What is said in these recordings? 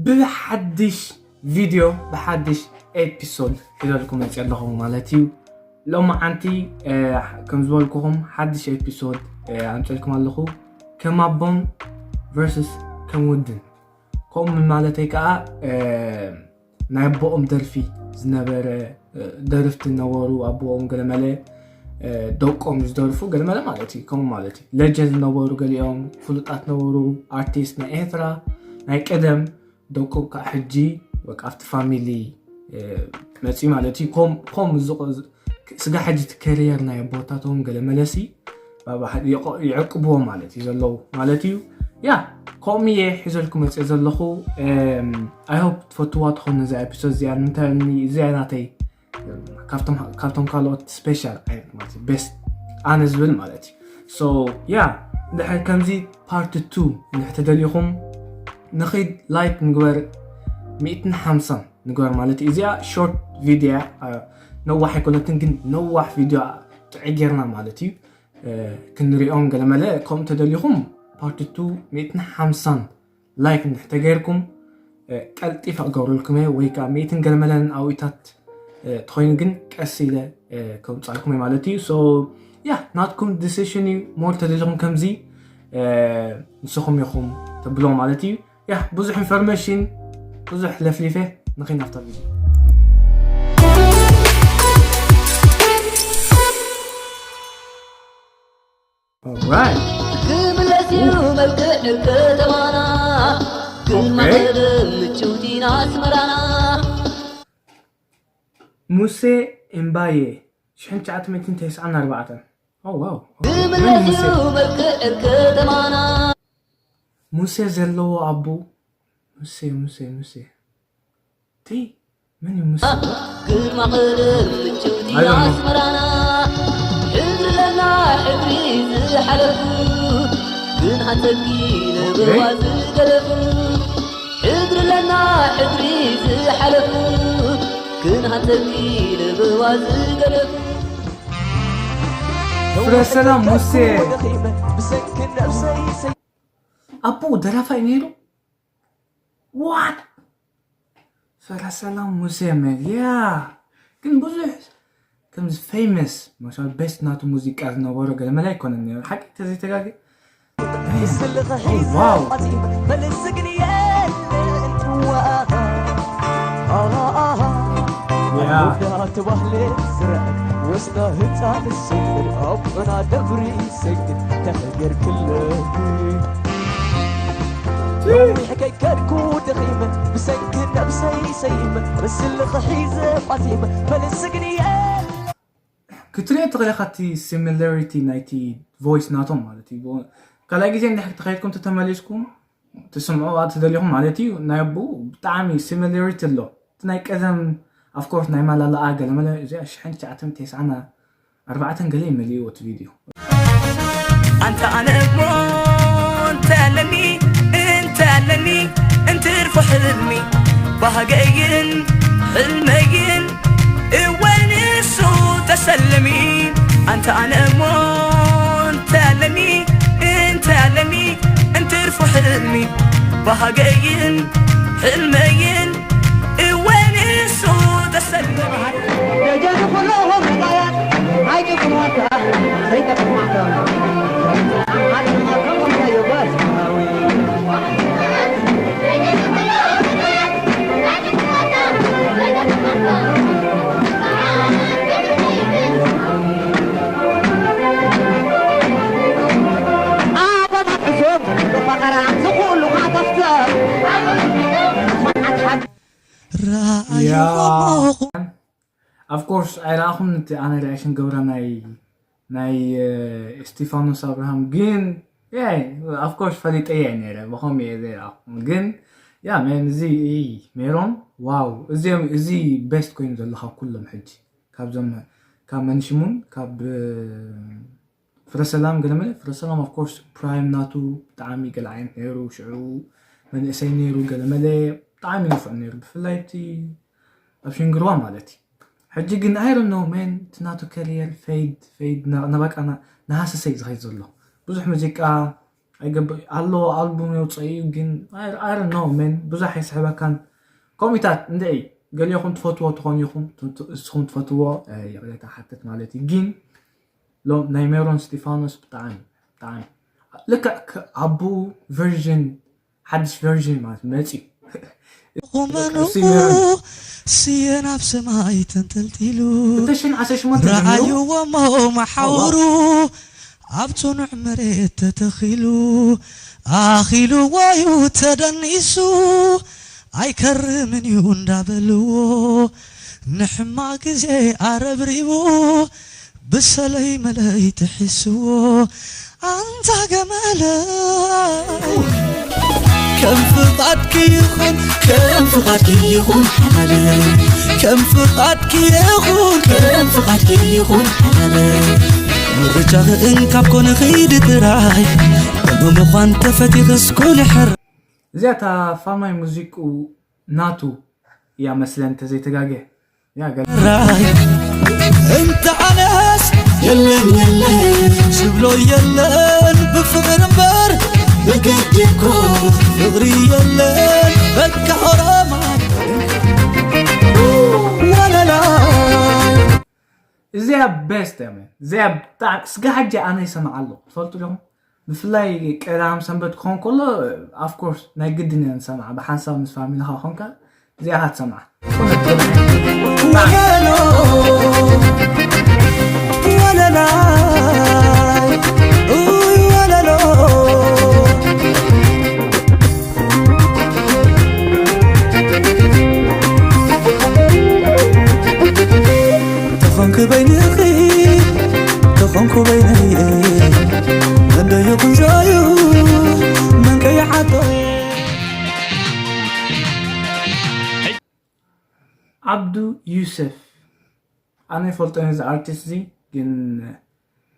ብሓድሽ ቪድዮ ብሓድሽ ኤፒሶድ ሒዘልኩም መፅእ ኣለኹ ማለት እዩ። ሎማዓንቲ ከም ዝበልኩኹም ሓድሽ ኤፒሶድ ኣምፀልኩም ኣለኹ። ከም ኣቦን ቨርስስ ከም ውድን። ከምኡ ማለተይ ከዓ ናይ ኣቦኦም ደርፊ ዝነበረ ደርፍቲ ነበሩ። ኣቦኦም ገለመለ ደቆም ዝደርፉ ገለመለ ማለት እዩ። ከምኡ ማለት እዩ። ሌጀንድ ነበሩ፣ ገሊኦም ፍሉጣት ነበሩ። ኣርቲስት ናይ ኤርትራ ናይ ቀደም ደቆም ከዓ ሕጂ በቃ ኣብቲ ፋሚሊ መፅኡ ማለት እዩ። ከም ስጋ ሕጂ እቲ ከሪየር ናይ ኣቦታቶም ገለመለሲ ይዕቅብዎ ማለት እዩ ዘለዉ ማለት እዩ። ያ ከምኡ እየ ሒዘልኩም መፅእ ዘለኹ። I hope ትፈትዋ ትኾኑ ነዛ ኤፒሶድ እዚኣ። ንምንታይ እዚኣ ናተይ ካብቶም ካልኦት ስፔሻል ዓይነት ማለት ቤስት ኣነ ዝብል ማለት እዩ። ሶ ያ እንድሕር ከምዚ ፓርት ቱ እንድሕር ተደሊኹም ንኺድ ላይክ ንግበር። ሚእትን ሓምሳን ንግበር ማለት እዩ። እዚኣ ሾርት ቪድዮ ነዋሕ ኣይኮነትን፣ ግን ነዋሕ ቪድዮ ጥዑይ ጌርና ማለት እዩ ክንሪኦም ገለመለ። ከምኡ ተደሊኹም ፓርት ቱ ሚእትን ሓምሳን ላይክ እንድሕር ተገይርኩም ቀልጢፈ ክገብረልኩም እየ፣ ወይ ከዓ ሚእትን ገለመለን ኣውኢታት ተኾይኑ ግን ቀስ ኢለ ከምፃልኩም እየ ማለት እዩ። ሶ ያ ናትኩም ዲሲሽን እዩ። ሞር ተደሊኹም ከምዚ ንስኹም ኢኹም ተብሎ ማለት እዩ። ያ ብዙሕ ኢንፎርሜሽን ብዙሕ ለፍሊፈ ንኺድ ናብታ ቪድዮ። Alright. ክምለስ እዩ መልክዕ ከተማና፣ ግርማ Okay. ቀደም ምጭውቲ ናስመራና። ሙሴ ኤምባዬ ሽሕን ትሽዓተ ሚእትን ተስዓን ኣርባዕተን። Oh wow. ክምለስ እዩ መልክዕ ከተማና። ሙሴ ዘለዎ ኣቦ። ሙሴ ሙሴ ሙሴ ቲ መን እዩ ሙሴ? ግርማ ቀደም ምጭውቲ I don't know. ኣስመራና። ሕድሪ ለና ሕድሪ ዝሓለፉ፣ ግን ሃንተኪ ለበዋ ዝገደፉ። ሕድሪ ለና ሕድሪ ዝሓለፉ፣ ግን ሃንተኪ ለበዋ ዝገደፉ። ፍረ ሰላም ሙሴ። ኣቦ ደራፋይ ነይሩ። What? ፍረ ሰላም ሙሴ መን? ያ ግን ብዙሕ ከምዚ ፌመስ ማሻ ቤስት ናቱ ሙዚቃ ዝነበሮ ገለመለ ኣይኮነን ነይሩ። ሓቂ ተዘይተጋገ። ስልኺ ሒዘ ዋው። ኣትዩ መልስ ግን የለን። ዋ፣ ኣሃ፣ ኣሃ። ያ። ኣቦዳ ተባህለ ስርዐት ወስዳ ህፃን ስግድ ኣቦና ደብሪ ስግድ ተኸገርክለይ። ነዊሕ ከይከድኩ ደኺመ ብሰንኪ ነብሰይ ሰይመ ስልኺ ሒዘ ኣትዩ መልስ ግን የለን። ክትሪኦ ትኽእል ኢኻ እቲ ሲሚላሪቲ ናይቲ ቮይስ ናቶም ማለት እዩ። ካልኣይ ግዜ እንድሕር ተኸይድኩም ተተመሊስኩም ትስምዑ ትደሊኹም ማለት እዩ። ናይ ኣቦኡ ብጣዕሚ ሲሚላሪቲ ኣሎ። እቲ ናይ ቀደም of course ናይ ማላላኣ ገለመለ እዚኣ ሽሕን ትሽዓተ ሚእትን ተስዓን ኣርባዕተን ገለ ይመልእዎ እቲ ቪድዮ። ኣንታ ኣነ እሞ እንታይ ኣለኒ እንታይ ኣለኒ እንትርፎ ሕልሚ ባህገይን ሕልመይን እወ ንሱ ተሰልሚ። ኣንታ ኣነ እሞ እንታይ ኣለኒ እንታይ ኣለኒ እንትርፎ ሕልሚ ባህገይን ሕልመይን እወ ንሱ ተሰልሚ። ደጀኑ ኩሉ ሆም ጣያት ኣይጭቁማታ ዘይጠቅማታ ሓድማ ከምታ ዮጋስ ኣበባ ሕሶም ብፈኸራ ዝኹሉ ካተፍተ ሓድሓድ ያ of course ኣይረኣኹም እቲ ኣነ ሪኣክሽን ገብረ ናይ ናይ እስቲፋኖስ ኣብርሃም ግን of course ፈሊጠ እየ ነይረ ብኸም እየ ዘይረኣኹም ግን ያ መን እዚ ሜሮን ዋው እዚ ቤስት ኮይኑ ዘሎ ካብ ኩሎም ሕጂ ካብዞም ካብ መንሽሙን ካብ ፍረሰላም ገለመለ ፍረሰላም of course ፕራይም ናቱ ብጣዕሚ ገለ ዓይነት ነይሩ ሽዑ መንእሰይ ነይሩ ገለመለ ብጣዕሚ ንፉዕ ነይሩ ብፍላይ እቲ ኣብ ሽንግርዋ ማለት እዩ ሕጂ ግን I don't know man እቲ ናቱ ከሪየር ፌድ ፌድ ናባቃ ናሃሰሰይ ዝኸይድ ዘሎ ብዙሕ ሙዚቃ ኣይገብር ኣሎ ኣልቡም የውፅእ እዩ ግን ኣረ ኖ መን ብዙሕ ኣይስሕበካን። ኮሚታት እንድዒ ገሊኹም ትፈትዎ ትኾኑ ኢኹም። እስኹም ትፈትዎ ይቕሬታ ሓትት ማለት እዩ። ግን ሎም ናይ ሜሮን ስቲፋኖስ ብጣዕሚ ብጣዕሚ ልክዕ ኣቡ ቨርዥን ሓድሽ ቨርዥን ማለት መፅዩ። ኹመኑ ስየ ናብ ሰማይ ተንጠልጢሉ ክልተ ሽሕን ዓሰርተ ሸሞንተ ጀሚሩ ረኣይዎ እሞ መሓውሩ ኣብ ጽኑዕ መሬት ተተኺሉ ኣኺልዎ እዩ ተደኒሱ ኣይከርምን እዩ እንዳበልዎ ንሕማቕ ግዜ ኣረብሪቡ ብሰለይ መለይ ትሕስዎ ኣንታ ገመለይ ከም ፍቓድኪ ይኹን ከም ፍቓድኪ ይኹን ሓላለይ ከም ፍቓድኪ ይኹን ከም ፍቓድኪ ይኹን ሓላለይ ምርጫኺ እንካብ ኮነ ኺዲ ጥራይ ከምኡ ምዃን ተፈቲኽስ ኩሉ ሕራይ እዚኣ እታ ፋልማይ ሙዚቁ ናቱ እያ መስለን እንተዘይተጋግየ። ያ ገለ ራይ እንተ ኣነስ የለን የለን ዝብሎ የለን ብፍቕሪ እምበር ብግዲ እኮ ፍቕሪ የለን በቃ ኦሮማይ ወለላ እዚኣ ቤስት እያ መን እዚኣ ብጣዕሚ ስጋ ሕጂ ኣነ ይሰምዓ ኣለኹ ትፈልጡ ዲኹም ብፍላይ ቀዳም ሰንበት ክኾን ከሎ ኣፍኮርስ ናይ ግድን እየ ንሰምዓ ብሓንሳብ ምስ ፋሚልኻ ኮንካ እዚኣ ኢኻ ትሰምዓ ወለሎ ወለላይ ኡይ ወለሎ ተኾንክ በይንኺ ተኾንኩ በይነይ መንዶ ይኹን ዛዩ መን ከይሓቶ ዓብዱ ዩሰፍ ኣነ ይፈልጦ እዚ ኣርቲስት እዚ ግን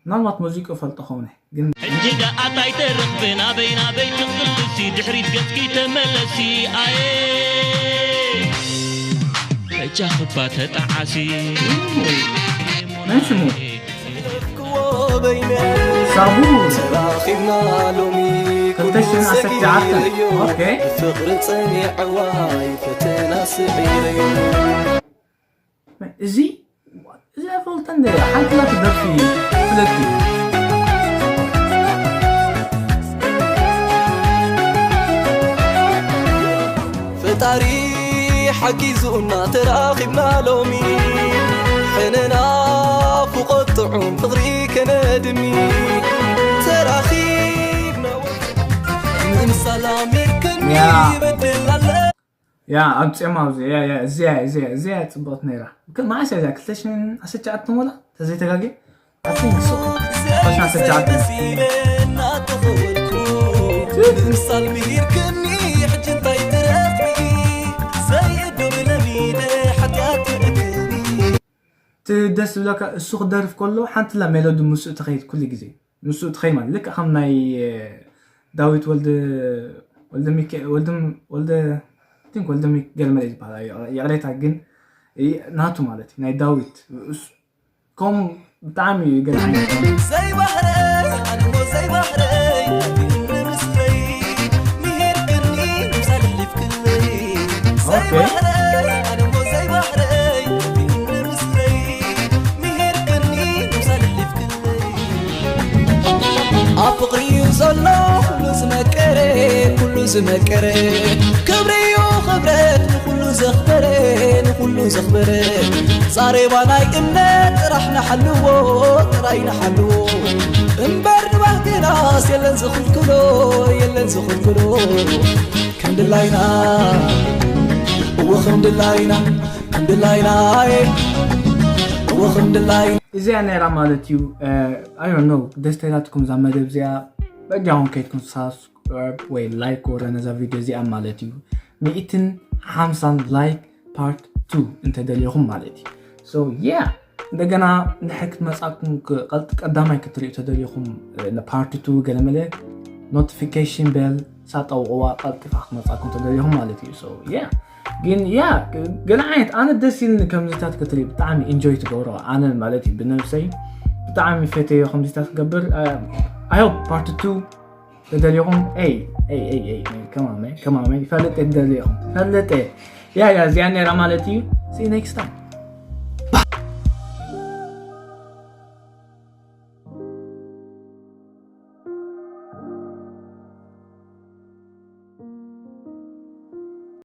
ምናልባት ሙዚቁ ፈልጦ ኸውነ ግን ሕጂ ደኣ ታይ ተረኽቢ ናበይ ናበይ ትቕልሲ ድሕሪት ገጽኪ ተመለሲ ኣየ በጃኽባ ተጣዓሲ መን ሽሙ ክዎ በይነ ሳቡ ተራኺብና ሎሚ ክልተ ሽሕን ዓሰርተ ትሽዓተ ኦኬ ፍቕሪ ጸኒዕዋይ ፈተና ስዒረዮ እዚ እዚ ኣይፈልጠን ደ ሓንቲ ናት ደርፊ ፍለጥ ፈጣሪ ሓጊዙና ተራኺብና ሎሚ ሕነና ፍቖት ጥዑም ፍቕሪ ከነድሚ ተራኺብና ምእንሳላም ይርከኒ ያ። ይበድል ኣለ ያ ኣብ ጼማ ኣብዚ ያ ያ እዚያ እዚያ እዚያ ጽብቕት ነይራ መዓስ እያ እዚኣ ክልተ ሽሕን ዓሰርተ ትሽዓተ ሞላ ተዘይተጋግየ ኣቲ ንሱ ክልተ ሽሕን ዓሰርተ ትሽዓተ ምሳል ምሂርክኒ ሕጂ እንታይ ትረኽቢ ዘይእዱብ ለሚደ ሓጢኣት ይእክኒ እቲ ደስ ዝብለካ እሱ ክደርፍ ከሎ ሓንቲ ላ ሜሎዲ ምስኡ ትኸይድ ኩሉ ግዜ ምስኡ ትኸይድ ማለት ልክዕ ከም ናይ ዳዊት ወልደ ወልደ ሚካኤል ወልደ ወልደ ቲንክ ወልደ ሚካኤል ገለመለ ዝበሃል ይቕሬታ ግን ናቱ ማለት እዩ ናይ ዳዊት ከም ብጣዕሚ ገለ ዓይነት ዘይባህረይ ኣነሞ ዘይባህረይ ይእምር ምስለይ ምሄድክኒ ምሳልሊፍክለይ ዘይባህረይ ኣነሞ ዘይባህረይ ይእምር ምስለይ ምሄድክኒ ምሳልሊፍክለይ ኣብ ፍቕሪ እዩ ዘሎ ኩሉ ዝመቀረ ኩሉ ዝመቀረ ክብሪ እዩ ክብረት ንኹሉ ዘኽበረ ንኹሉ ዘኽበረ ዛሬባ ናይ እምነት ጥራሕ ንሓልዎ ጥራይ ንሓልዎ እምበር ንባህግናስ የለን ዝኽልክሎ የለን ዝኽልክሎ ከም ድላይና እወ ከም ድላይና ከም ድላይና እወ ከም ድላይና እዚኣ ነይራ ማለት እዩ ኣይ ኖ ደስ ተይላትኩም እዛ መደብ እዚኣ በጃኹም ከይድኩም ሳብስክራይብ ወይ ላይክ ወረ ነዛ ቪድዮ እዚኣ ማለት እዩ ሚእትን ሓምሳን ላይክ ፓርት ቱ እንተደልኹም ማለት እዩ so yeah እንደገና እንድሕር ክትመፃኩም ቀዳማይ ክትሪኡ ተደሊኹም ንፓርት ቱ ገለመለ ኖቲፊኬሽን ቤል ሳጠውቕዋ ቀልጢፋ ክትመፃኩም ተደሊኹም ማለት እዩ so yeah ግን yeah ገለ ዓይነት ኣነ ደስ ኢልኒ ከምዚታት ክትርኢ ብጣዕሚ ኢንጆይ ትገብሮ ኣነ ማለት እዩ ብነብሰይ ብጣዕሚ ፈተዮ ከምዚታት ክገብር I hope part two ተደሊኹም ኤይ ኤይ ኤይ ኤይ ከማመ ከማመ ይፈልጥ እየ። ተደሊኹም ፈልጥ እየ። ያ ያ እዚኣ ነራ ማለት እዩ። See you next time.